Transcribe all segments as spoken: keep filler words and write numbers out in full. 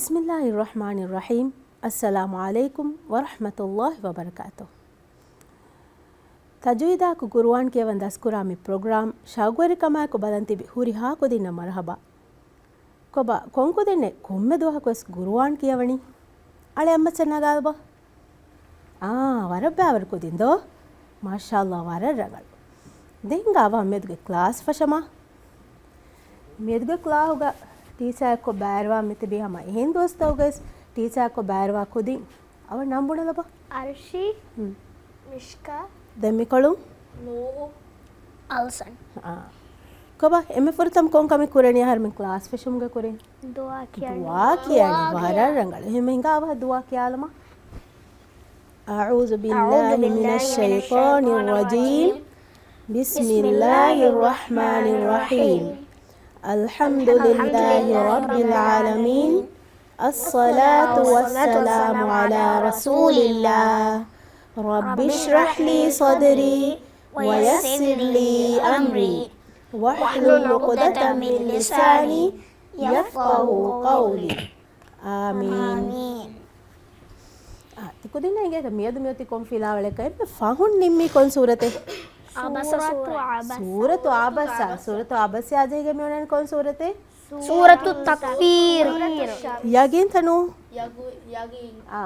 ބިސްމިއްލާހިއްރަޙްމާނިއްރަޙީމް. އައްސަލާމު ޢަލައިކުމް ވަރަޙްމަތުﷲި ވަބަރަކާތުހު. ތަޖުވީދާއެކު ގުރުއާން ކިޔަވަން ދަސްކުރާ މި ޕްރޮގްރާމް ޝައުގުވެރިކަމާއެކު ބަލަން ތިބި ހުރިހާ ކުދިންނަށް މަރުޙަބާ. ކޮބާ، ކޮން ކުދިންނެއް ކޮންމެ ދުވަހަކުވެސް ގުރުއާން ކިޔަވަނީ؟ އަޅެ އަތްމައްޗަށް ނަގާލަބަ. އާ، ވަރަށް ބައިވަރު ކުދިން ދޯ. މާޝާﷲ، ވަރަށް ރަނގަޅު. ދެން ހިނގާ އަވަހަށް މިއަދުގެ ކްލާސް ފަށަމާ. މިއަދުގެ ކްލާހުގަ ޓީޗާއެއްކޮށް ބައިވެރިވާ މިތިބީ ހަމަ އެހެން ދުވަސްތަކުގައި ޓީޗާއެއްކޮށް ބައިވެރިވާ ކުދިން. އަވަށް ނަން ބުނެލަބަ. އަރްޝީ. ހުން. މިޝްކާ. ދެން މިކޮޅުން. ނޫހު. އަލްސަން. އާ. ކޮބާ، އެންމެ ފުރަތަމަ ކޮން ކަމެއް ކުރަނީ އަހަރުމެން ކްލާސް ފެށުމުގެ ކުރިން؟ ދުޢާ ކިޔަނީ. ދުޢާ ކިޔަނީ. ދުޢާ ވަރަށް ކިޔަނީ. ރަނގަޅު. އެހެން ހިނގާ އަވަހަށް ދުޢާ ކިޔާލަމާ. أعوذ بالله من الشيطان الرجيم. بسم الله الرحمن الرحيم. الحمد لله رب العالمين. الصلاة والسلام على رسول الله. رب اشرح لي صدري ويسر لي أمري واحلل عقدة من لساني يفقهوا قولي. އާމީން. އާމީން. އާ، ތިކުދިންނަށް އިނގޭތަ މިއަދު މިއޮތީ ކޮން ފިލާވަޅެއްކަން؟ އެންމެ ފަހުން ނިންމީ ކޮން ސޫރަތެއް؟ ޢަބަސަ ސޫރަތު ޢަބަސަ. ސޫރަތު ޢަބަސަ. ސޫރަތު ޢަބަސައާ ޖެހިގެން މިއޮންނަނީ ކޮން ސޫރަތެއް؟ ސޫރަތު ތަކްވީރު. ޔަގީންތަ ނޫ؟ ޔަގު-، ޔަގީން. އާ.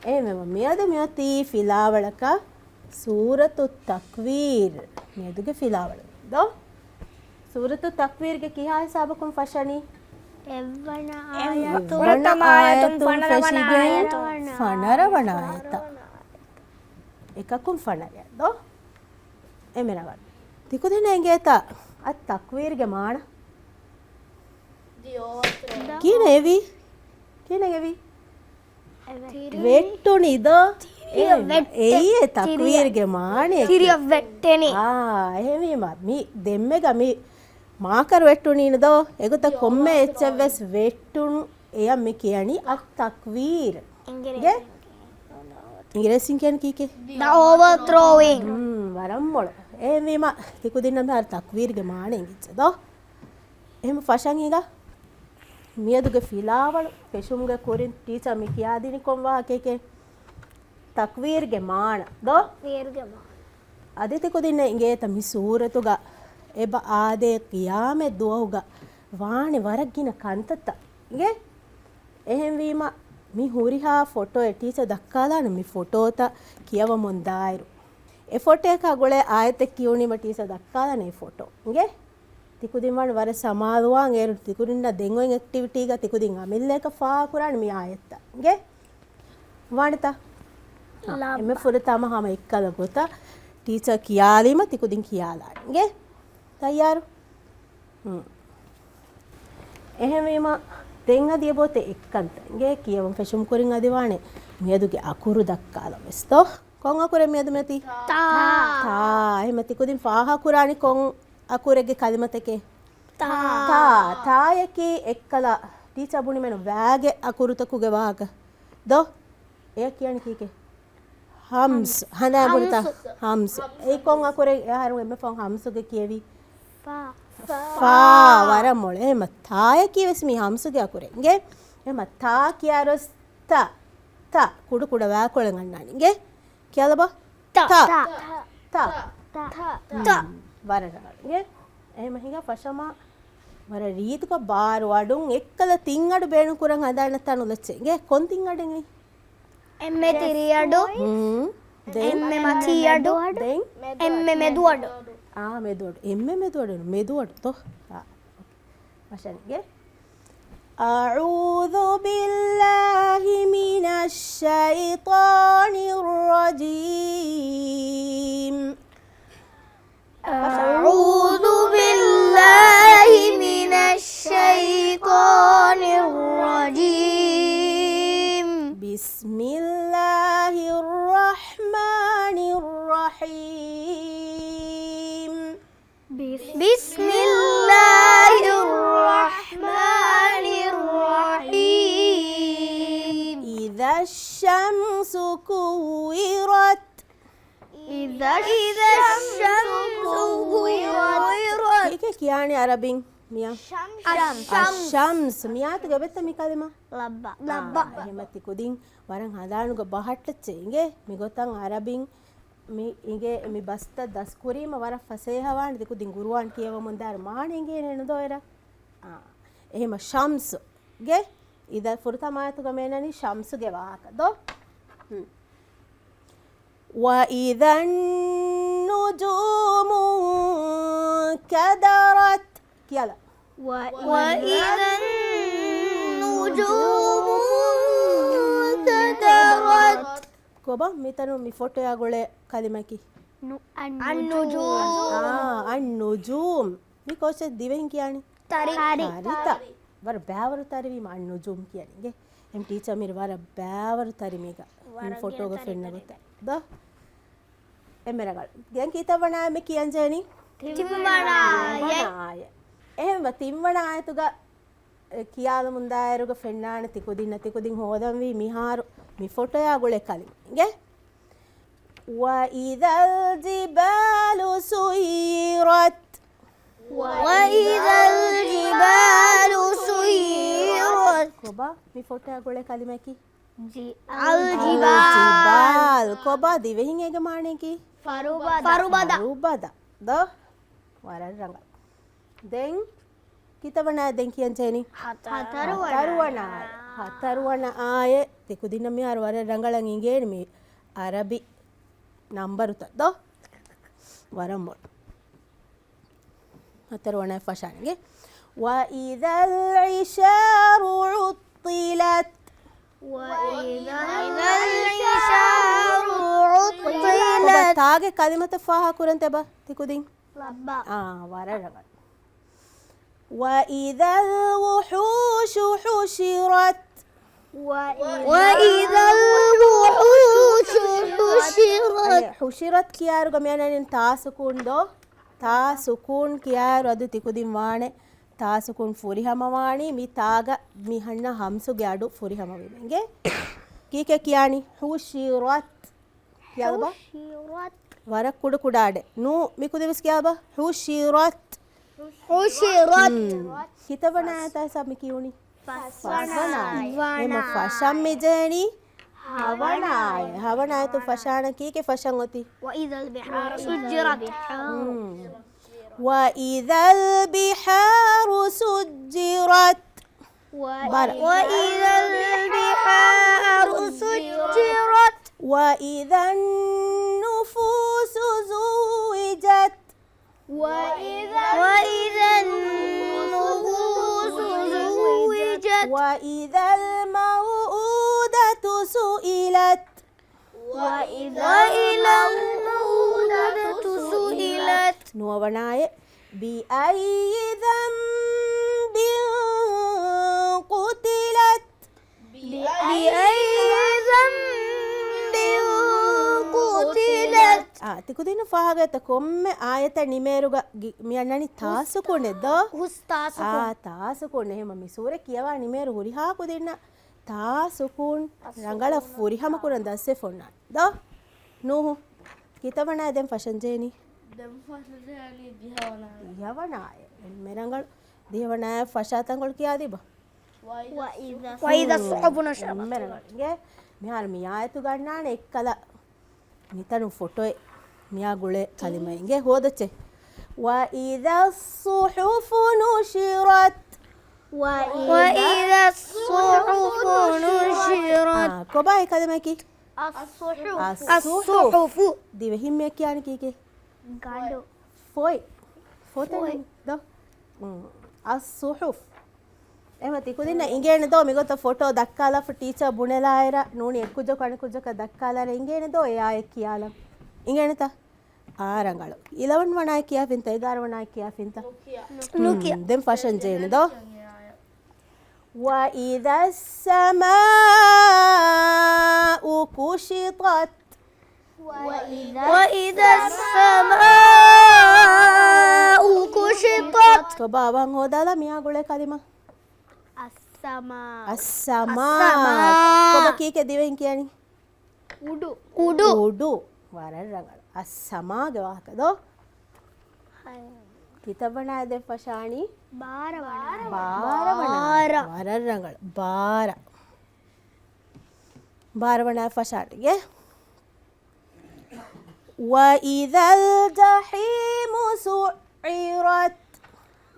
އެހެންވީމަ މިއަދު މިއޮތީ ފިލާވަޅަކަށް ސޫރަތު ތަކްވީރު. މިއަދުގެ ފިލާވަޅު ދޯ؟ ސޫރަތު ތަކްވީރުގެ ކިހާ ހިސާބަކުން ފަށަނީ؟ އެއްވަނަ އާޔަތުން. އެއްވަނަ ފުރަތަމަ އާޔަތުން އާޔަތުން ފަނަރަވަނަ ފެށިގެން އާޔަތުން. ފަނަރަވަނަ އާޔަތަށް. އެކަކުން ފަނަރަ ދޯ؟ އެމެ ރަނގަޅު. ތިކުދިންނަށް އެނގޭތަ އައްތަކްވީރުގެ މާނަ؟ ކިހިނެއް އެވީ؟ ކިހިނެއް އެވީ؟ ވެއްޓުނި ދޯ؟ ތިރިއަށް ވެއްޓެ-، އެއީ ތަކްވީރުގެ މާނައަކީ. ތިރިއަށް ވެއްޓެނީ. އާ، އެހެންވީމަ، މި ދެންމެގަ މި މާކަރު ވެއްޓުނީނު ދޯ؟ އެގޮތަށް ކޮންމެ އެއްޗެއް ވެސް ވެއްޓުނު އެޔަށް މި ކިޔަނީ އައްތަކްވީރު. އިނގިރޭސިން ކިޔަނީ ކީކޭ؟ ދަ އޯވަރ ތްރޯއިން. ހުން، ވަރަށް މޮޅު. އެހެންވީމަ، ތިކުދިންނަށް މިހާރު ތަކްވީރުގެ މާނަ އެނގިއްޖެ ދޯ؟ އެހެން ފަށަން ހިނގާ. މިއަދުގެ ފިލާވަޅު ފެށުމުގެ ކުރިން ޓީޗަރ މި ކިޔާދިނީ ކޮން ވާހަކައެކޭ؟ ތަކްވީރުގެ މާނަ ދޯ؟ ތަކްވީރުގެ މާނަ. އަދި ތިކުދިންނަށް އިނގޭތަ މި ސޫރަތުގަ އެބަ އާދޭ ޤިޔާމަތް ދުވަހުގަ ވާނެ ވަރަށް ގިނަ ކަންތައްތައް އިނގޭ؟ އެހެންވީމަ، މި ހުރިހާ ފޮޓޯއެއް ޓީޗަރ ދައްކާލާނެ މި ފޮޓޯތައް ކިޔަވަމުން ދާއިރު. އެ ފޮޓޯއަކާ ގުޅޭ އާޔަތެއް ކިޔުނީމަ ޓީޗަރ ދައްކާލާނެ އެ ފޮޓޯ. އިނގޭ؟ ތިކުދިން ވާން ވަރަށް ސަމާލުވާން އޭރު ތިކުދިންނަށް ދެން އޮތް އެކްޓިވިޓީގަ ތިކުދިން އަމިއްލައަކަށް ފާހަގަކުރާނެ މި އާޔަތްތައް. އިނގޭ؟ ވާނެތަ؟ އާ، އެންމެ ފުރަތަމަ ހަމަ އެއްކަލަ ގޮތަށް ޓީޗަރ ކިޔާލީމަ ތިކުދިން ކިޔާލާނެ. އިނގޭ؟ ތައްޔާރު؟ ހުން. އެހެންވީމަ، ދެން އަދި އެބައޮތޭ އެއްކަންތައް. އިނގޭ ކިޔަވަން ފެށުމު ކުރިން އަދި ވާނެ މިއަދުގެ އަކުރު ދައްކާލަން ވެސް ދޯ؟ ކޮން އަކުރެއް މިއަދު މިއޮތީ؟ ތާ. ތާ. އެހެންމަ ތިކުދިން ފާހަގަކުރާނީ ކޮން އަކުރެއްގެ ކަލިމަތެކޭ؟ ތާ. ތާ. ތާޔަކީ އެއްކަލަ ޓީޗަރ ބުނިމެނު ވައިގެ އަކުރުތަކުގެ ވާހަކަ ދޯ؟ އެޔަށް ކިޔަނީ ކީކޭ؟ ހަމްސް. ހަމްސް. ހަނދާން ބުނިތަ؟ ހަމްސް. ހަމްސް. އެއީ ކޮން އަކުރެއް؟ އަހަރު އެންމެ ފަހުން ހަމްސުގެ ކިޔެވީ؟ ފާ. ފާ. ފާ. ވަރަށް މޮޅު. އެހެންމަ ތާޔަކީ ވެސް މީ ހަމްސުގެ އަކުރެއް. އިނގޭ؟ އެހެންމަ ތާ ކިޔާރޮސް ތަ. ތަ. ކުޑަ ކުޑަ ވާކޮޅެއް އަންނާނެ. އިނގޭ؟ ކިޔާލަބަ. ތަ. ތަ. ތަ. ތަ. ތަ. ތަ. ތަ. ވަރަށް ރަނގަޅު. އިނގޭ؟ އެހެންމަ ހިނގާ ފަށަމާ ވަރަށް ރީތިކޮށް ބާރު އަޑުން އެއްކަލަ ތިން އަޑު ބޭނުންކުރަން ހަނދާން ނައްތާ ނުލައްޗޭ. އިނގޭ ކޮން ތިން އަޑެއް؟ އެންމެ ތިރިއަޑު، ހުން. ދެން؟ އެންމެ މަތީ އަޑު، ދެން؟ އެންމެ މެދު އަޑު. އާ، މެދު އަޑު. އެންމެ މެދު އަޑު. މެދު އަޑު ތޯ؟ އާ. މަށަނިގެ. أعوذ بالله من الشيطان الرجيم. أعوذ بالله من الشيطان الرجيم. بسم الله الرحمن الرحيم. بسم الله الرحمن الرحيم. إذا الشمس كورت. إذا الشمس كورت. ކީކޭ ކިޔާނީ އަރަބިން؟ މިޔާ؟ ޝަމްސް. ޝަމްސް. މިޔާތު ގެބެއްތަ މި ކަލިމަ؟ ލައްބަ. އާ، ލައްބަ. އެހެމަ ތިކުދިން ވަރަށް ހަނދާނުގަ ބަހައްޓައްޗޭ އިނގޭ. މިގޮތަށް އަރަބިން މި އިނގޭ މި ބަސްތައް ދަސްކުރީމަ ވަރަށް ފަސޭހަވާނެ. ތިކުދިން ގުރުއާން ކިޔަވަމުން ދާއިރު މާނަ އިނގޭނެ ނުދޯއިރަށް. އާ، އެހެމަ ޝަމްސް. ގެ އިދަ ފުރަތަމަ އާޔަތުގަ މޭނަނީ ޝަމްސުގެ ވާހަކަ ދޯ؟ ހުން. وَإِذَا النُّجُومُ انْكَدَرَتْ. ކިޔާލަ. وَإِذَا النُّجُومُ انْكَدَرَتْ. ކޮބާ މިތަނު މި ފޮޓޯއާ ގުޅޭ ކަލިމަކީ؟ ނު-، އައްނުޖޫމް. އާ، އައްނުޖޫމް. މި ކޯޗެއް ދިވެހިން ކިޔާނީ؟ ތަރި. ތަރިތަ. ތަރިތަ. ވަރަށް ބައިވަރު ތަރިވީމަ އައްނުޖޫމް ކިޔަނީ. އިނގޭ. އެމް ޓީޗަރ މިރު ވަރަށް ބައިވަރު ތަރި މީގަ. މި ފޮޓޯގަ ފެންނަ ގޮތަށް. ދޯ؟ އެންމެ ރަނގަޅު. ދެން ކިތައް ވަނާ މި ކިޔަން ޖެހެނީ؟ ތިން ވަނާ އާޔަތް. ވަނާ އާޔަތް. އެހެންވެ ތިން ވަނަ އާޔަތުގަ އެ ކިޔާލަމުންދާއިރުގަ ފެންނާނެ ތިކުދިންނަށް ތިކުދިން ހޯދަންވީ މިހާރު މި ފޮޓޯއާ ގުޅޭ ކަލިމަ. އިނގޭ؟ وَإِذَا الْجِبَالُ سُيِّرَتْ. وَإِذَا الْجِبَالُ سُيِّرَتْ. ކޮބާ މި ފޮޓޯއާ ގުޅޭ ކަލިމައަކީ؟ ޖި-، އަލްޖިބާލް. އަލްޖިބާލް. ކޮބާ ދިވެހިން އޭގެ މާނައަކީ؟ ފަރުބަދަ. ފަރުބަދަ. ފަރުބަދަ. ދޯ؟ ވަރަށް ރަނގަޅު. ދެން ކިތައް ވަނަ އާޔަތް ދެން ކިޔަން ޖެހެނީ؟ ހަތަރު ވަނަ. ހަތަރު ވަނަ އާޔަތް. ހަތަރު ވަނަ އާޔަތް. ތިކުދިންނަށް މިހާރު ވަރަށް ރަނގަޅަށް އިނގޭނެ މި އަރަބި ނަންބަރުތައް ދޯ؟ ވަރަށް މޮޅު. ހަތަރު ވަނަ އާޔަތް ފަށާނެ. وَإِذَا الْعِشَارُ عُطِّلَتْ. وَإِذَا الْعِشَارُ عُطِّلَتْ. ތާގެ ކަލިމަތައް ފާހަގަކުރަން ތިބާ ތިކުދިން. ލައްބަ. އާ، ވަރަށް ރަނގަޅު. وَإِذَا الْوُحُوشُ حُشِرَتْ. وَإِذَا الْوُحُوشُ حُشِرَتْ. ޙުޝިރަތް ކިޔާއިރުގަ މިއަންނަނީ ތާ ސުކޫން ދޯ؟ ތާ ސުކޫން ކިޔާއިރު އަދި ތިކުދިން ވާނެ ތާ ސުކޫން ފުރިހަމަވާނީ މި ތާގަ މި ހަންނަ ހަމްޒުގެ އަޑު ފުރިހަމަވީމަ އިނގޭ. ކީކޭ ކިޔާނީ؟ ޙުޝިރަތް. ކިޔާލަބަ؟ ޙުޝިރަތް. ވަރަށް ކުޑަ ކުޑަ އަޑެއް. ނޫ، މި ކުދިން ވެސް ކިޔާލަބަ؟ ޙުޝިރަތް. ޙުޝިރަތް. ހުން. ކިތައް ވަނަ އާޔަތާ ހިސާބުން މި ކިޔުނީ؟ ފަސް ވަނަ އާޔަތް. އެމަ ފަށަން މި ޖެހެނީ ހަވަނަ އާޔަތް. ހަވަނަ އާޔަތު ފަށާނަން ކީކޭ ފަށަން އޮތީ؟ وَإِذَا الْبِحَارُ سُجِّرَتْ. ހުން. وَإِذَا الْبِحَارُ سُجِّرَتْ. ބާރަ. وَإِذَا الْبِحَارُ سُجِّرَتْ. وَإِذَا النُّفُوسُ زُوِّجَتْ. وَإِذَا النُّفُوسُ زُوِّجَتْ. وَإِذَا الْمَوْءُودَةُ سُئِلَتْ. وَإِذَا الْمَوْءُودَةُ سُئِلَتْ. ނުވަވަނަ އާޔަތް. بِأَيِّ ذَنبٍ قُتِلَتْ. بِأَيِّ ذَنبٍ قُتِلَتْ. އާ، ތިކުދިންނަށް ފާހަގަވޭތަ ކޮންމެ އާޔަތެއް ނިމޭއިރުގަ ގި-، މިއަންނަނީ ތާ ސުކޫނެއް ދޯ؟ ހުސް ތާ ސުކޫން. އާ، ތާ ސުކޫން. އެހެމަ މި ސޫރަ ކިޔަވާ ނިމޭއިރު ހުރިހާ ކުދިންނަށް ތާ ސުކޫން ރަނގަޅަށް ފުރިހަމަ ކުރަން ދަސްވެފަ އޮންނާނެ ދޯ؟ ނޫހު، ކިތައް ވަނަ އާޔަތް ދެން ފަށަން ޖެހެނީ؟ ދެން ފަށަން ޖެހެނީ ދިހަ ވަނަ އާޔަތް. ދިހަ ވަނަ އާޔަތް. އެންމެ ރަނގަޅު. ދިހަ ވަނަ އާޔަތް ފަށާ ތަންކޮޅު ކިޔާދީބަ؟ وَإِذَا الصُّحُفُ نُشِرَتْ. އެންމެ ރަނގަޅު. އިނގޭ، މިހާރު މި އާޔަތުގަ އަންނާނެ އެއްކަލަ މިތަނު ފޮޓޯއެއް މިއާ ގުޅޭ ކަލިމައެއް. އިނގޭ ހޯދައްޗޭ. وَإِذَا الصُّحُفُ نُشِرَتْ. وَإِذَا الصُّحُفُ نُشِرَتْ. އާ، ކޮބާ އެ ކަލިމައަކީ؟ الصُّحُفُ. الصُّحُفُ. ދިވެހިން މިއަށް ކިޔާނީ ކީކޭ؟ ގަނޑު. ފޮތް. ފޮތެއް ފޮތް. ނޫން ދޯ؟ އުން. الصُّحُفُ. އެހެމަ ތިކުދިންނަށް އިނގޭނެ ދޯ މިގޮތަށް ފޮޓޯ ދައްކާލާފަ ޓީޗަރ ބުނެލާއިރަށް ނޫނީ އެއްކުއްޖަކު އަނެއްކުއްޖަކަށް ދައްކާލާއިރަށް އިނގޭނެ ދޯ އެ އާޔަތް ކިޔާލަން؟ އިނގޭނެތަ؟ އާ ރަނގަޅު. އިލަވަން ވަނަ އާޔަތް ކިޔާފިންތަ؟ އެގާރަ ވަނަ އާޔަތް ކިޔާފިންތަ؟ ނުކިޔާ. ހުން، ދެން ފަށަން ޖެހެނެ ދޯ. وَإِذَا السَّمَاءُ كُشِطَتْ. وَإِذَا السَّمَاءُ كُشِطَتْ. ކޮބާ އަވަހަށް ހޯދާލާ މިއާ ގުޅޭ ކަލިމަ؟ السَّمَاءُ. السَّمَاءُ. السَّمَاءُ. ކޮބާ ކީކޭ ދިވެހިން ކިޔަނީ؟ އުޑު. އުޑު. އުޑު. ވަރަށް ރަނގަޅު. السَّمَاء ގެ ވާހަކަ ދޯ؟ ކިތައް ވަނައަށް ދެން ފަށާނީ؟ ބާރަ ވަނަ. ބާރަ ވަނަ. ބާރަ. ވަރަށް ރަނގަޅު. ބާރަ. ބާރަ ވަނައަށް ފަށާނީ. وإذا الجحيم سعرت.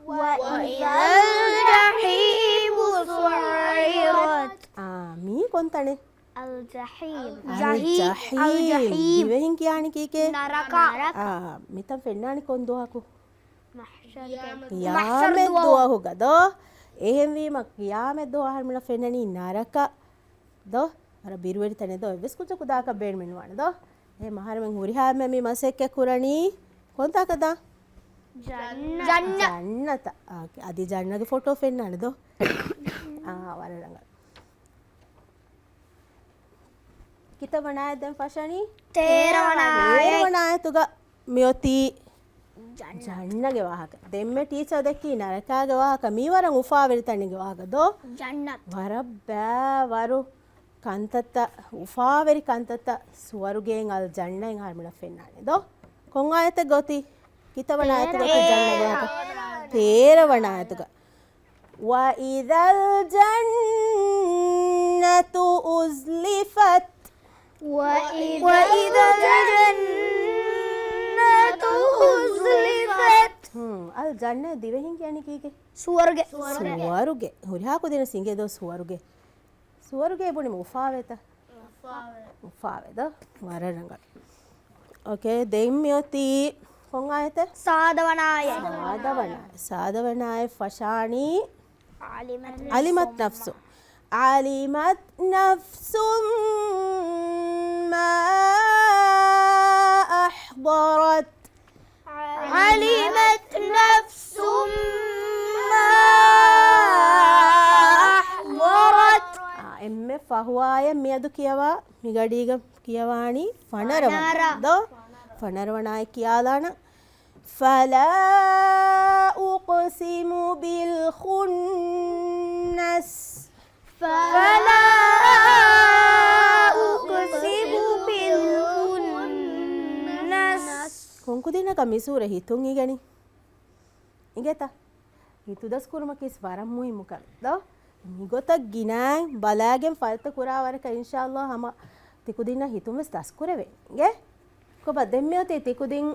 وإذا الجحيم سعرت. އާ، މީ ކޮން ތަނެއް؟ އަލްޖަހީމް. އަލްޖަހީމް. އަލްޖަހީމް. ދިވެހިން ކިޔާނީ ކީކޭ؟ ނަރަކަ. އާ، މިތަން ފެންނާނީ ކޮން ދުވަހަކު؟ މަޙްޝަރުގެ. ޤިޔާމަތް ދުވަހުގަ ދޯ. އެހެންވީމަ، ޤިޔާމަތް ދުވަހު އަހަރުމެންނަށް ފެންނަނީ ނަރަކަ ދޯ. ވަރަށް ބިރުވެރި ތަނެއް ދޯ. އެއްވެސް ކުއްޖަކު ދާކަށް ބޭނުމެއް ނުވާނެ ދޯ. އެހެން އަހަރުމެން ހުރިހާ އެންމެ މި މަސައްކަތް ކުރަނީ ކޮންތާކަށް ދާ؟ ޖަންނަ. ޖަންނަ. ޖަންނަތަށް. އާ، އަދި ޖަންނަގެ ފޮޓޯ ފެންނާނެ ދޯ. އާ، ވަރަށް ރަނގަޅު. ކިތައް ވަނައަށް ދެން ފަށަނީ؟ ތޭރަ ވަނަ. ތޭރަ ވަނަ އާޔަތުގަ މިއޮތީ ޖަންނަ. ޖަންނަގެ ވާހަކަ. ދެންމެ ޓީޗަރ ދެއްކީ ނަރަކާގެ ވާހަކަ. މީ ވަރަށް އުފާވެރި ތަނެއްގެ ވާހަކަ ދޯ؟ ޖަންނަތު. ވަރަށް ބައިވަރު ކަންތައްތައް، އުފާވެރި ކަންތައްތައް ސުވަރުގެއިން އަލް ޖަންނައިން އަހަރުމެނަށް ފެންނާނެ ދޯ؟ ކޮން އާޔަތެއްގަ އޮތީ؟ ކިތައް ވަނަ އާޔަތެއްގަ އޮތީ ޖަންނަގެ ވާހަކަ؟ ތޭރަ ވަނަ އާޔަތުގަ. وإذا الجنة أزلفت. وإذا الجنة أزلفت. ހުން، އަލް ޖަންނަ ދިވެހިން ކިޔަނީ ކީކޭ؟ ސުވަރުގެ. ސުވަރުގެ. ހުރިހާ ކުދިން ސިނގޭ ދޯ ސުވަރުގެ. ސުވަރުގެ ބުނި އުފާވޭތަ؟ އުފާވޭ. އުފާވޭ ދޯ؟ ވަރަށް ރަނގަޅު. އޯކޭ، ދެން މިއޮތީ ކޮން އާޔަތެއް؟ ސާދަވަނަ އާޔަތް. ސާދަވަނަ. ސާދަވަނަ އާޔަތް ފަށާނީ. علمت علمت نفس. نفس. علمت نفس ما أحضرت. علمت نفس ما أحضرت. އާ، އެންމެ ފަހު އާޔަތް މިއަދު ކިޔަވާ، މި ގަޑީގަ ކިޔަވާނީ ފަނަރަ ވަނަ. ފަނަރަ. ދޯ؟ ފަނަރަ ވަނަ އާޔަތް ކިޔާލާނަން. فلا أقسم بالخنس. فلا أقسم بالخنس. ކޮން ކުދިންނަކަށް މި ސޫރަ ހިތުން އިގެނީ؟ އިނގޭތަ؟ ހިތުދަސްކުރުމަކީ ވަރަށް މުހިއްމު ކަމެއް ދޯ؟ މިގޮތަށް ގިނައިން ބަލާގެން ފަރިތަ ކުރާ ވަރަކަށް އިންޝާﷲ ހަމަ ތިކުދިންނަށް ހިތުން ވެސް ދަސްކުރެވޭ. އިނގޭ؟ ކޮބާ ދެން މިއޮތީ ތިކުދިން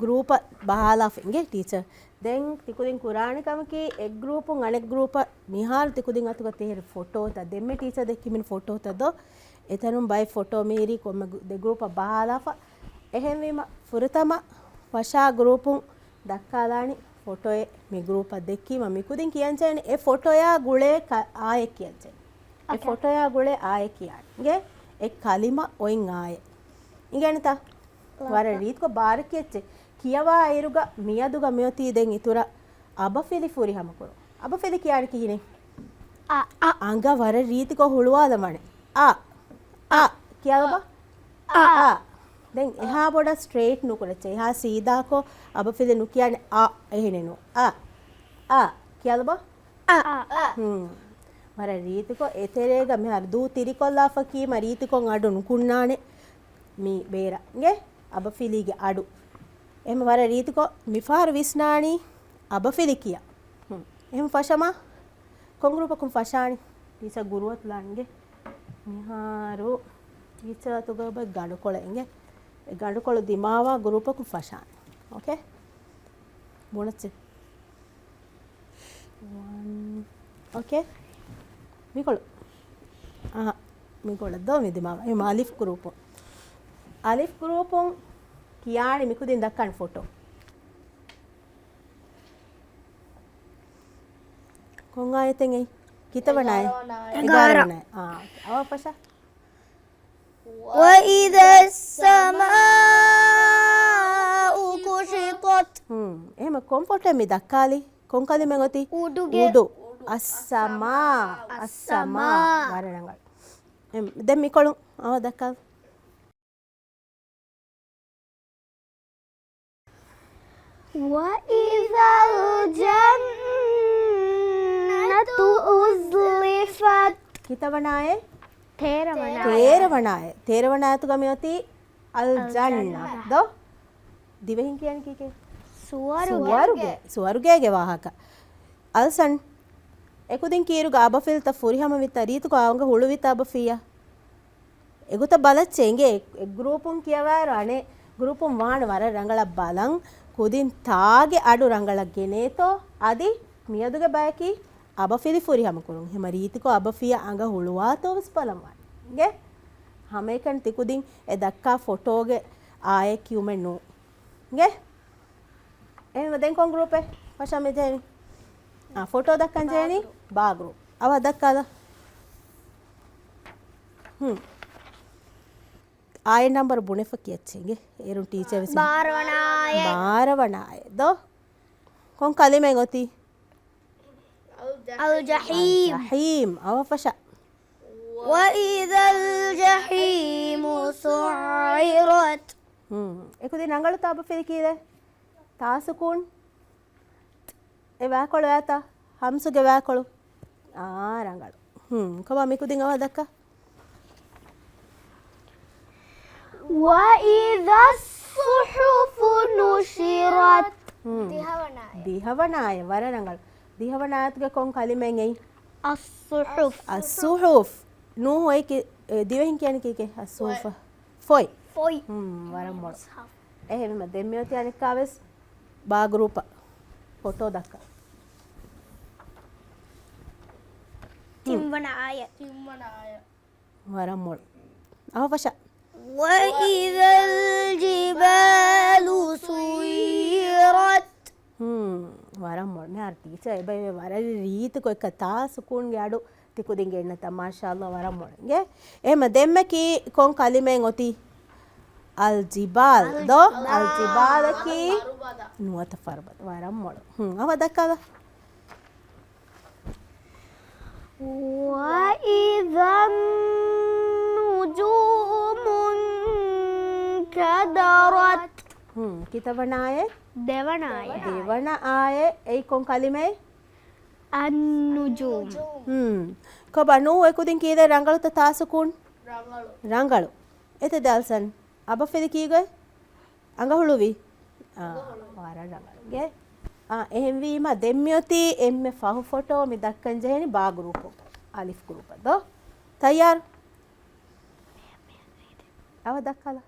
ގްރޫޕަށް ބަހާލާފަ އިނގޭ ޓީޗަރ. ދެން ތިކުދިން ކުރާނެ ކަމަކީ އެއް ގްރޫޕުން އަނެއް ގްރޫޕަށް މިހާރު ތިކުދިން އަތުގަ ތިހިރި ފޮޓޯތައް ދެންމެ ޓީޗަރ ދެއްކި މިން ފޮޓޯތައް ދޯ؟ އެތަނުން ބައެއް ފޮޓޯ މިހިރީ ކޮންމެ ގް-، ދެ ގްރޫޕަށް ބަހާލާފަ. އެހެންވީމަ ފުރަތަމަ ފަށާ ގްރޫޕުން ދައްކާލާނީ ފޮޓޯއެއް މި ގްރޫޕަށް ދެއްކީމަ މިކުދިން ކިޔަންޖެހޭނެ އެ ފޮޓޯޔާ ގުޅޭ ކަ-، އާޔަތް ކިޔަންޖެހޭ. އެ އޯކޭ. ފޮޓޯޔާ ގުޅޭ އާޔަތް ކިޔާނެ. އިނގޭ؟ އެ ކަލިމަ އޮތް އާޔަތް. އިނގޭނެތަ؟ ވަރަށް ރީތިކޮށް ބާރަކަށް އެއްޗެއް. ކިޔަވާ އިރުގަ މިއަދުގަ މިއޮތީ ދެން އިތުރަށް އަބަފިލި ފުރިހަމަކުރުން. އަބަފިލި ކިޔާނީ ކިހިނެއް؟ އަ. އަ. އަނގަ ވަރަށް ރީތިކޮށް ހުޅުވާލަމާނެ. އަ. އަ. ކިޔާލަބަ. އަ. އަ. ދެން އެހާ ބޮޑަށް ސްޓްރެއިޓް ނުކުރައްޗޭ. އެހާ ސީދާކޮށް އަބަފިލި ނުކިޔާނެ. އަ. އެހެނެއް ނޫން. އަ. އަ. ކިޔާލަބަ. އަ. އަ. ހުން. ވަރަށް ރީތިކޮށް އެތެރޭގަ މިހާރު ދޫ ތިރިކޮށްލާފަ ކީމަ ރީތިކޮށް އަޑު ނުކުންނާނެ މި ބޭރަށް. އިނގޭ؟ އަބަފިލީގެ އަޑު. އެހެން ވަރަށް ރީތިކޮށް މިފަހަރު ވިސްނާނީ އަބަފިލި ކިޔާ. ހުން. އެހެން ފަށަމާ ކޮން ގްރޫޕަކުން ފަށާނީ؟ ޓީޗަރ ގުރުއަތުލާން އިނގޭ. މިހާރު ޓީޗަރ އަތުގަ އޮތް ގަނޑުކޮޅެއް އިނގޭ. އެ ގަނޑުކޮޅު ދިމާވާ ގްރޫޕަކުން ފަށާނީ. އޯކޭ؟ ބުނައްޗޭ. ވަން. އޯކޭ. މިކޮޅު. އާ، މިކޮޅަށް ދޯ މި ދިމާވާ. އެ އަލިފް ގްރޫޕު. އަލިފް ގްރޫޕުން ކިޔާނީ މިކުދިން ދައްކާނެ ފޮޓޯ. ކޮން އާޔަތެއް އެއީ؟ ކިތައް ވަނައޭ؟ އެގާރަ. އެގާރަ ވަނައޭ. އާ، އަވަށް ފަށާ. وإذا السماء كشطت. ހުން. އެހެމަ ކޮން ފޮޓޯއެއް މި ދައްކާލީ؟ ކޮން ކަލިމައެއް އޮތީ؟ އުޑުގެ. އުޑު. އައްސަމާ. އައްސަމާ. އައްސަމާ. ވަރަށް ރަނގަޅު. އެ، ދެން މިކޮޅު. އަވަށް ދައްކާލަ. وإذا الجنة أزلفت. ކިތައް ވަނައޭ؟ ތޭރަ ވަނަ. ތޭރަ ވަނައޭ. ތޭރަ ވަނަ އާޔަތުގަ މިއޮތީ އަލް ޖަންނަ. އަލް ޖަންނަ. ދޯ؟ ދިވެހިން ކިޔަނީ ކީކޭ؟ ސުވަރުގެ. ސުވަރުގެ. ސުވަރުގޭގެ ވާހަކަ. އަލްސަން، އެކުދިން ކީރުގަ އަބަފިލްތައް ފުރިހަމަ ވިތަ ރީތިކޮށް އަނގަ ހުޅުވިތަ އަބަފިއްޔާ؟ އެގޮތަށް ބަލައްޗޭ އިނގޭ. އެއް ގްރޫޕުން ކިޔަވާއިރު އަނެއް ގްރޫޕުން ވާނެ ވަރަށް ރަނގަޅަށް ބަލަން. ކުދިން ތާގެ އަޑު ރަނގަޅަށް ގެނޭތޯ. އަދި މިއަދުގެ ބަޔަކީ އަބަފިލި ފުރިހަމަކުރުން. ހަމަ ރީތިކޮށް އަބަފިއްޔާ އަނގަ ހުޅުވާތޯވެސް ބަލަން ވާނެ އިނގޭ. ހަމައެކަނި ތިކުދިން އެ ދައްކާ ފޮޓޯގެ އާއެއް ކިޔުމެއް ނޫން އިނގޭ. އެހެންވީމަ ދެން ކޮން ގްރޫޕެއް ފަށަން މި ޖެހެނީ؟ އާ، ފޮޓޯ ދައްކަން ޖެހެނީ ބާ ގްރޫޕް. އަވަ ދައްކާލަ. ހުން. އާޔަތް ނަންބަރު ބުނެފަ ކިޔައްޗޭ އިނގޭ. އޭރުން ޓީޗަރ ވެސް ބާރަވަނަ އާޔަތް. ބާރަވަނަ އާޔަތް ދޯ. ކޮން ކަލިމައެއް އޮތީ؟ އަލްޖަޙީމް. ޖަޙީމް. އަވަ ފަށަ. وَإِذَا الْجَحِيمُ سُعِّرَتْ. ހުން. އެކުދިން ރަނގަޅުތާ އަބަފިލި ކީއްވެ؟ ތާސުކޫން. އެ ވާކޮޅު އައިތަ؟ ހަމްސުގެ ވާކޮޅު. އާ، ރަނގަޅު. ހުން، ކޮބާ މިކުދިން އަވަހަށް ދައްކާ؟ وَإِذَا الصُّحُفُ نُشِرَتْ. ހުން. ދިހަވަނަ އާޔަތް. ދިހަވަނަ އާޔަތް، ވަރަށް ރަނގަޅު. ދިހަވަނަ އާޔަތުގެ ކޮން ކަލިމައެއް އެއީ؟ އައްޞުޙުފް. އައްޞުޙުފް. ނޫހު އެކި، އެ، ދިވެހިން ކިޔަނީ ކީކޭ؟ އައްޞުޙުފަށް. ފޮތް. ފޮތް. ފޮތް. ހުން، ވަރަށް މޮޅު. އެހެންވީމަ ދެން މިއޮތީ އަނެއްކާވެސް ބާ ގްރޫޕަށް ފޮޓޯ ދައްކާ. ތިންވަނަ އާޔަތް. ތިންވަނަ އާޔަތް. ވަރަށް މޮޅު. އަވަ ފަށަ. وَإِذَا الْجِبَالُ سُيِّرَتْ. ހުން، ވަރަށް މޮޅު. މިހާރު ޓީޗަރ އެބައިވެ ވަރަށް ރީތިކޮށް އެކަ ތާސުކޫންގެ އަޑު ތިކުދިންގެ އެންނަތަ. މާޝާﷲ، ވަރަށް މޮޅު. އިނގޭ. އެހެމަ ދެންމެކީ ކޮން ކަލިމައެއް އޮތީ؟ އަލްޖިބާލް. ދޯ؟ އަލްޖިބާލަކީ ނުވަތަ ފަރުބަދަ. ވަރަށް މޮޅު. ހުން، އަވަ ދައްކާލަ. وَإِذَا النُّجُومُ انْكَدَرَتْ. ހުން، ކިތައްވަނަ އާޔަތް؟ ދެވަނަ އާޔަތް. ދެވަނަ އާޔަތް. އެއީ ކޮން ކަލިމައެއް؟ النُّجُومُ. ހުން. ކޮބާ ނޫ އެކުދިން ކީއްވެ ރަނގަޅުތަ ތާސުކޫން؟ ރަނގަޅު. ރަނގަޅު. އެތަ ދާލްސަން؟ އަބަފިލި ކީއްވެ؟ އަނގަ ހުޅުވި؟ އާ، ވަރަށް ރަނގަޅު. އިނގޭ. އާ، އެހެންވީމަ ދެން މިއޮތީ އެންމެ ފަހު ފޮޓޯ މި ދައްކަން ޖެހެނީ ބާ ގްރޫޕު. އަލިފް ގްރޫޕަށް ދޯ. ތައްޔާރު؟ އަވަ ދައްކާލަ.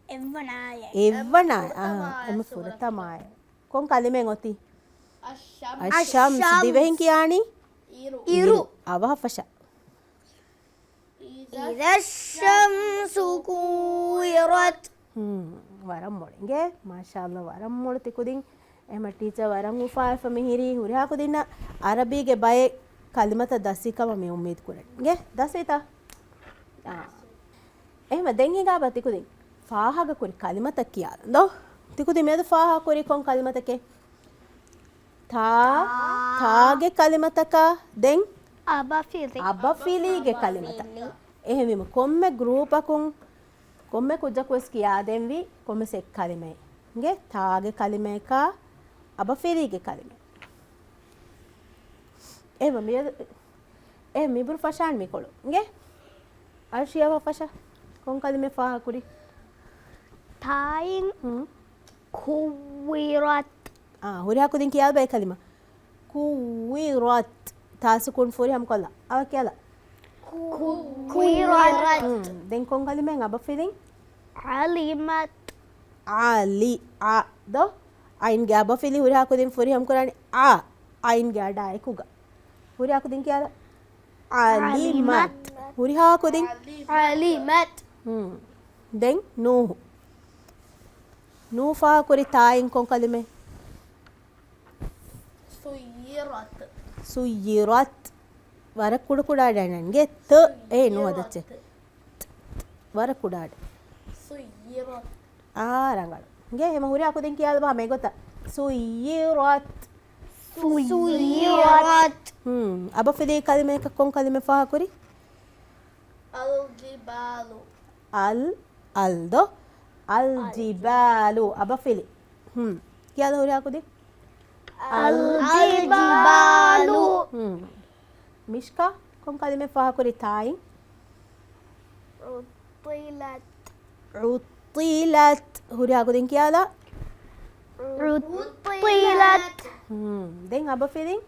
އެއްވަނަ އާޔަތް. އެއްވަނަ އާޔަތް. އާ، އެންމެ ފުރަތަމަ އާޔަތް. ކޮން ކަލިމައެއް އޮތީ؟ އައްޝަމްސް. އައްޝަމްސް. ދިވެހިން ކިޔާނީ؟ އިރު. އިރު. އަވަހަށް ފަށަ. إِذَا الشَّمْسُ كُوِّرَتْ. ހުން، ވަރަށް މޮޅު. އިނގޭ، މާޝާﷲ، ވަރަށް މޮޅު ތިކުދިން. އެހެމަ ޓީޗަރ ވަރަށް އުފާވެފަ މިހިރީ. ހުރިހާ ކުދިންނަށް އަރަބީގެ ބައެއް ކަލިމަތައް ދަސްވީ ކަމަށް މި އުއްމީދު ކުރަން. އިނގޭ، ދަސްވީތަ؟ އާ. އެހެމަ ދެން ހިނގާބަ ތިކުދިން ފާހަގަކުރި ކަލިމަތައް ކިޔާލަން ދޯ. ތިކުދިން މިއަދު ފާހަގަކުރީ ކޮން ކަލިމަތަކެއް؟ ތާ، ތާގެ ކަލިމަތަކާ ދެން؟ އަބަފިލި. އަބަފިލީގެ ކަލިމަތައް. އެހެންވީމަ ކޮންމެ ގްރޫޕަކުން ކޮންމެ ކުއްޖަކުވެސް ކިޔާދެންވީ ކޮންމެސް އެއް ކަލިމައެއް. އިނގޭ، ތާގެ ކަލިމަޔަކާ އަބަފިލީގެ ކަލިމަ. އެހެންވީމަ މިއަދު، އެ މިބުރު ފަށާން މިކޮޅު. އިނގޭ؟ އަރްޝިޔާ ފަށަ. ކޮން ކަލިމަ ފާހަގަކުރީ؟ ތާއިން ހުން. ކުއްވިރަތް. އާ، ހުރިހާ ކުދިން ކިޔާލަބަ އެ ކަލިމަ. ކުއްވިރަތް. ތާ ސުކޫން ފުރިހަމަ ކޮށްލާ. އަވަ ކިޔާލަ. ކުއްވިރަތް. ހުން. ދެން ކޮން ކަލިމައެއް އަބަފިލިން؟ ޢަލިމަތް. ޢަލި، ޢަ، ދޯ؟ ޢައިންގެ އަބަފިލި ހުރިހާ ކުދިން ފުރިހަމަ ކުރާނީ ޢަ، ޢައިންގެ އަޑާ އެކުގަ. ހުރިހާ ކުދިން ކިޔާލަ. ޢަލިމަތް. ޢަލިމަތް. ހުރިހާ ކުދިން؟ ޢަލިމަތް. ހުން. ދެން ނޫހު. ނޫ ފާހަގަކުރި ތާއިން ކޮން ކަލިމައެއް؟ ސުއްޔިރަތް. ސުއްޔިރަތް. ވަރަށް ކުޑަކުޑަ އަޑެއް ނަންގެ. ތަ، އޭ ނުވަދައްޗެ. ސުއްޔިރަތް. ވަރަށް ކުޑަ އަޑެއް. ސުއްޔިރަތް. އާ، ރަނގަޅު. އިނގޭ، ހަމަ ހުރިހާ ކުދިން ކިޔާލަބަ ހަމަ އެގޮތަށް. ސުއްޔިރަތް. ސުއްޔިރަތް. ހުން. އަބަފިލީ ކަލިމަޔަކަށް ކޮން ކަލިމަ ފާހަގަކުރި؟ އަލްޖިބާލު. އަލް، އަލް ދޯ؟ އަލްޖިބާލު. އަބަފިލި. ހުން. ކިޔާލަ ހުރިހާ ކުދިން. އަލްޖިބާލު. ހުން. މިޝްކާ، ކޮން ކަލިމަ ފާހަގަކުރި ތާއިން؟ ޢުއްޠިލަތް. ޢުއް، ޢުއްޠިލަތް. ހުރިހާ ކުދިން ކިޔާލާ. ޢުއްޠިލަތް. ހުން. ދެން އަބަފިލިން؟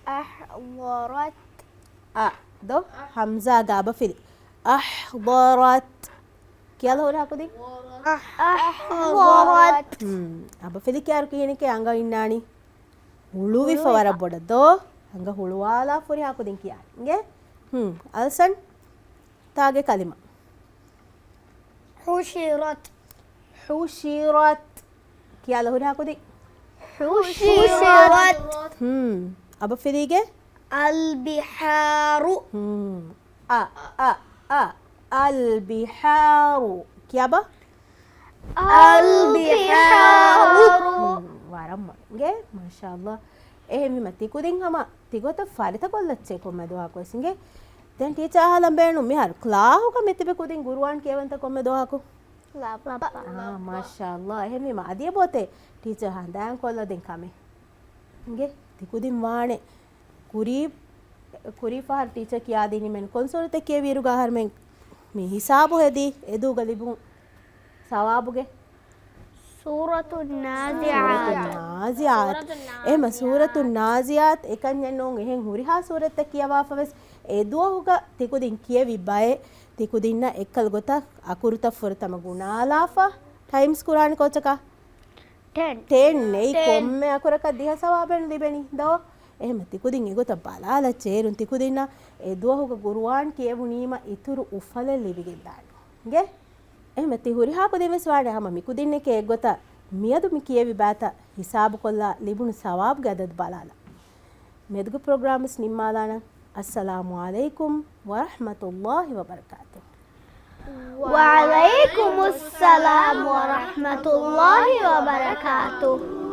އަޙްޟަރަތް. އަ ދޯ؟ ހަމްޒާގެ އަބަފިލި. އަޙްޟަރަތް. ކިޔާލާ ހުރިހާ ކުދިން؟ އަޙްޟަރަތް. ހުން. އަބަފިލި ކިޔާއިރު ކިހިނެކޭ އަނގަ އިންނާނީ؟ ހުޅުވިފަ ވަރަށް ބޮޑަށް ދޯ؟ އަނގަ ހުޅުވާލާ ހުރިހާ ކުދިން ކިޔާނީ. އިނގޭ؟ ހުން. އަލްސަން؟ ތާގެ ކަލިމަ. ޙުޝިރަތް. ޙުޝިރަތް. ކިޔާލާ ހުރިހާ ކުދިން. ޙުޝިރަތް. ހުން. އަބަފިލީގެ؟ އަލްބިޙާރު. ހުން. އަ، އަ، އަ. އަލްބިޙާރު. ކިޔާބަ؟ އަލްބިޙާރު. ހުން. ވަރަށް މޮޅު. އިނގޭ؟ މާޝާﷲ. އެހެންވީމަ ތިކުދިން ހަމަ ތިގޮތަށް ފަރިތަކޮށްލައްޗޭ ކޮންމެ ދުވަހަކުވެސް އިނގޭ. ދެން ޓީޗަރ އަހާލަން ބޭނުން މިހާރު ކްލާހުގަ މިތިބި ކުދިން ގުރުއާން ކިޔަވަންތަ ކޮންމެ ދުވަހަކު؟ އާ، މާޝާﷲ. އެހެންވީމަ އަދި އެބައޮތޭ ޓީޗަރ ހަނދާންކޮށްލަދޭން ކަމެއް. އިނގޭ، ތިކުދިން ވާނެ. ކުރީ، ކުރީ ފަހަރު ޓީޗަރ ކިޔާދިނީމެން ކޮން ސޫރަތެއް ކިޔެވިއިރުގަ އަހަރުމެން މި ހިސާބު ހެދީ އެދުވަހުގަ ލިބުނު ސަވާބުގެ؟ ސޫރަތު ނާޒިޢާތް. ސޫރަތު ނާޒިޢާތް. އެހެންމަ ސޫރަތު ނާޒިޢާތް އެކަންޏެއް ނޫން، އެހެން ހުރިހާ ސޫރަތެއް ކިޔަވާފަވެސް އެދުވަހުގަ ތިކުދިން ކިޔެވި ބައެއް ތިކުދިންނަށް އެއްކަލަ ގޮތަށް އަކުރުތައް ފުރަތަމަ ގުނާލާފަ ޓައިމްސް ކުރާނެ ކޯއްޗަކަށް؟ ޓެން. ޓެން ނެތް ކޮންމެ އަކުރަކަށް ދިހަ ސަވާބެއް ލިބެނީ ދޯ؟ އެހެންމަ ތިކުދިން އެގޮތަށް ބަލާލައްޗޭ އޭރުން ތިކުދިންނަށް އެދުވަހުގަ ގުރުއާން ކިޔެވުނީމަ އިތުރު އުފަލެއް ލިބިގެންދާނެ. އިނގޭ؟ އެހެންމަ ތި ހުރިހާ ކުދިންވެސް ވާނެ ހަމަ މިކުދިންނެކޭ އެއްގޮތަށް މިއަދު މި ކިޔެވި ބައިތައް ހިސާބުކޮށްލާ ލިބުނު ސަވާބުގެ އަދަދު ބަލާލަން. މިއަދުގެ ޕްރޮގްރާމްވެސް ނިންމާލާނަން. އައްސަލާމު ޢަލައިކުމް ވަރަޙްމަތުﷲ ވަބަރަކާތުހު. ވަޢަލައިކުމުއްސަލާމް ވަރަޙްމަތުﷲ ވަބަރަކާތުހު.